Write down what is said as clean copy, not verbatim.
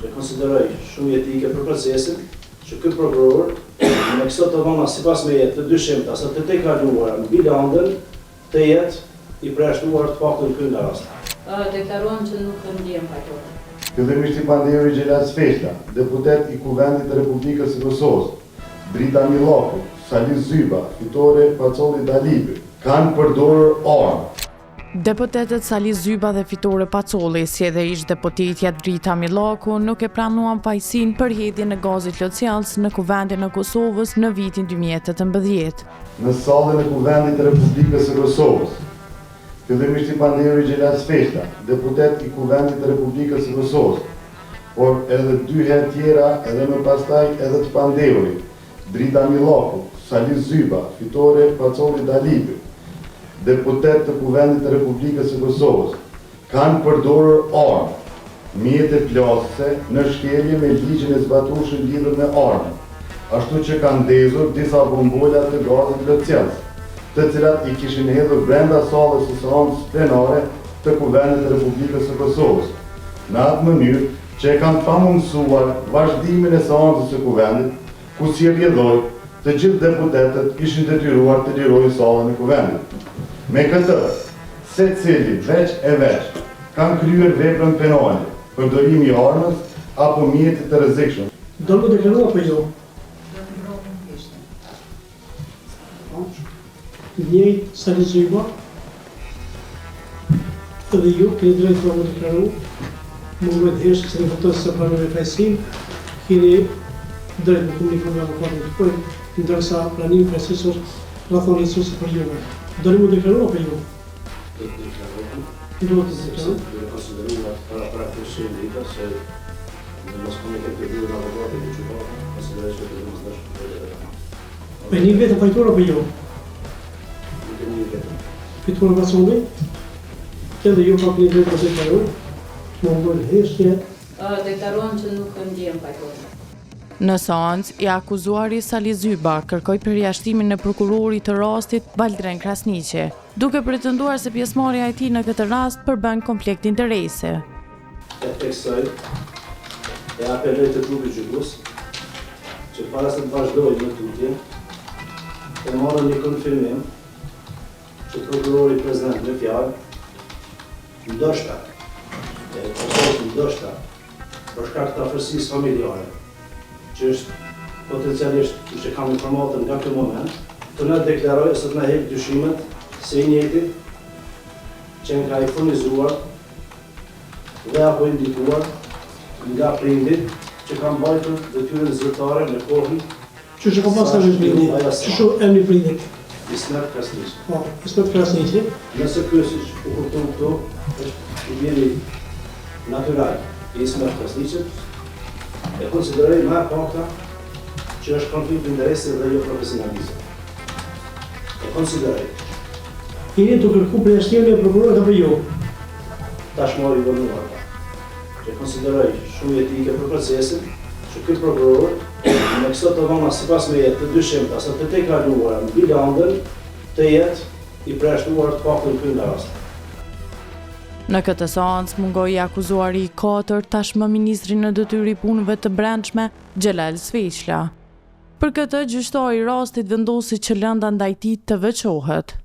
Që konsideroj shumë jetike për procesin, që ky prokuror, me këso të dhëna sipas meje të dyshimta ose të tejkaluara mbi landën, të jetë i përjashtuar të paktën ky nga rasti. Deklarohem që nuk ndihem fajtor. Fillimisht i pandehuri Xhelal Sveçla, deputet i Kuvendit të Republikës së Kosovës, Drita Millaku, Sali Zyba, Fitore Pacolli Dalipi, kanë përdorur armë. Deputetët Sali Zyba dhe Fitore Pacolli, si edhe ish-deputetja Drita Millaku nuk e pranuan fajësinë për hedhjen e gazit lotsjellës në Kuvendin e Kosovës në vitin 2018. Në sallën e Kuvendit të Republikës së Kosovës, fillimisht i pandehuri Xhelal Sveçla, deputet i Kuvendit të Republikës së Kosovës, por edhe dy herë tjera edhe më pastaj edhe të pandehurit, Drita Millaku, Sali Zyba, Fitore Pacolli Dalipi, deputetë të Kuvendit të Republikës së Kosovës, kanë përdorur armë, mjete plasëse në shkelje me ligjin e zbatueshëm lidhur me armët, ashtu që kanë ndezur disa bombola të gazit lotsjellës, të cilat i kishin hedhur brenda sallës së seancës plenare të Kuvendit të Republikës së Kosovës, në atë mënyrë që e kanë pamundësuar vazhdimin e seancës së Kuvendit, ku si rrjedhojë, të gjithë deputetët ishin detyruar të lirojnë sallën e Kuvendit. Me këtë, secili veç e veç, kanë kryer veprën penale, përdorimi i armës apo mjetit të rrezikshëm. Do me u deklaru apo jo? Do të mbrohem heshtjen. Njëjtë Sali Zyba, edhe ju keni drejtë për me u deklaru, me mbajt heshtje se nuk kupton se pranoni fajësinë, keni drejtë me komuniku me avokatin tuaj, ndërsa pranimi i fajësisë është rrethanë lehtësuese për juve. Doni me u deklaru apo jo? Do të deklarohem. Do të deklarohem. Duke konsideruar paraprakisht që indika se në mos komunikim të duhur me avokatin e gjykatën, konsideroj që të domosdoshme të deklarohem. E njeh veten fajtor apo jo? Nuk e njeh veten. Fitore Pacolli? Edhe ju po keni drejtë me u deklaru, me mbajt heshtje. Deklarohem që nuk ndihem fajtor. Në seancë, i akuzuari Sali Zyba kërkoi përjashtimin e prokurorit të rastit, Valdren Krasniqi, duke pretenduar se pjesëmarrja e tij në këtë rast përbën konflikt interesi. E theksoj, e apeloj te trupi gjykues, që para se të vazhdojë më tutje, të marrë një konfirmim që prokurori prezent në fjalë, ndoshta, e theksoj ndoshta, për shkak të afërsisë familjare, që është potencialisht, që kam informatën nga ky moment, të na deklarojë ose të na hekë dyshimet se i njëjti qenka i furnizuar dhe apo i ndikuar nga prindi që ka mbajtur detyrën zyrtare në kohën Qysh e ka pas emrin prindi? Qysh o emri i prindit? Ismet Krasniqi. Po, Ismet Krasniqi. Nëse ky siç u kuptu këtu, është i biri natyral i Ismet Krasniqit, e konsideroj më e pakta që është konflikt interesi dhe jo profesionalizëm. E konsideroj. Jeni tu kërku përjashtimin e prokurorit apo jo? Tashmë i vonuar pa. Që konsideroj shumë jetike për procesin, që ky prokuror, me këso të dhëna sipas meje të dyshimta ose të tejkaluara mbi landën, të jetë i përjashtuar të paktën ky nga rasti. Në këtë seancë mungoi i akuzuari i katërt, tashmë ministri në detyrë i Punëve të Brendshme, Xhelal Sveçla. Për këtë, gjyqtari i rastit vendosi që lënda ndaj tij të veçohet.